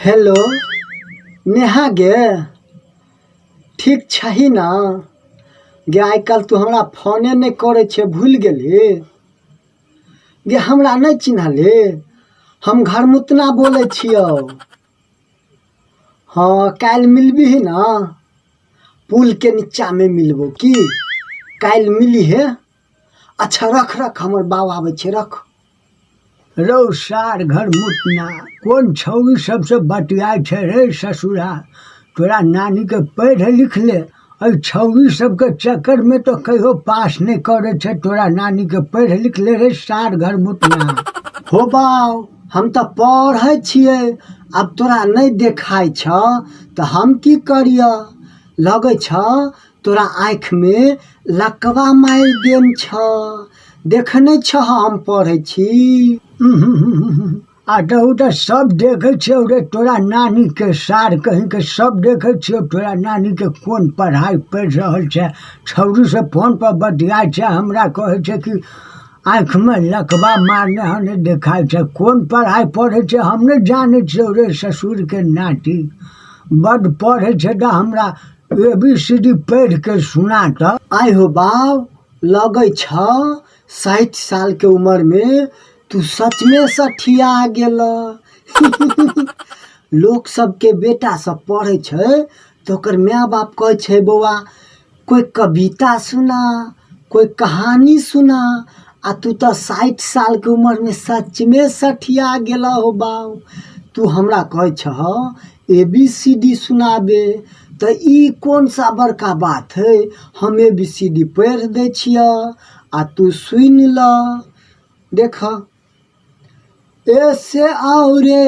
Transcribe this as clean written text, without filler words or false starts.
Hello Neha गे, ठीक छही ने गे? आइ काल्हि तू हमरा फोने नहि करै छै, भूलि गेलही गे? हमरा नहि चिन्हलही? हम घरमुतना बोलै छियौ। हँ, काल्हि मिलबिही ने? पुलके नीचाँमे मिलबौ की? काल्हि मिलिहे। अच्छा रख रख, हमर बाप आबै छै, रख। रौ सार घर मुतना, कोन छौरी सबसँ बतियाइ छै रे ससुरा? तोरा नानीके पढ़ि लिख ले, एहि छौरी सबके चक्करमे तऽ कहियो पास नहि करै छै। तोरा नानीके पढ़ि लिख ले रे सार घर मुतना। हो बाउ, हम तऽ पढ़ै छियै। आब तोरा नहि देखाइ छऽ तऽ हम की करियऽ? लगै छऽ तोरा आँखिमे लकवा मारि देन छऽ। देखने छह हम पढ़ै छी? आ तऽ ओ तऽ सब देखै छियौ रे तोरा नानीके, सार कहींके, सब देखै छियौ तोरा नानीके कोन पढ़ाइ पढ़ि रहल छै। छौरीसँ फोनपर बतियाइ छै, हमरा कहै छै कि आँखिमे लकवा मारने हँ, नहि देखाइ छै। कोन पढ़ाइ पढ़ै छै हम नहि जानै छियौ रे ससुरके नाती। बड्ड पढ़ै छै तऽ हमरा ए बी सी डी पढ़िके सुना तऽ। आइ हो बाउ, लगै छऽ 60 सालके उमरमे तू सचमे सठिया गेलऽ। लोक सबके बेटा सब पढ़ै छै तऽ ओकर माय बाप कहै छै, बौआ, कोइ कविता सुना, कोइ कहानी सुना। आ तू तऽ 60 सालके उमरमे सचमे सठिया गेलऽ। हो बाउ, तू हमरा कहै छह ए बी सी डी सुनाबे, तऽ ई कोन सा बड़का बात हइ? हम ए बी सी डी पढ़ि दै छियऽ आ तू सुनि लऽ। देखऽ, ए से औरे।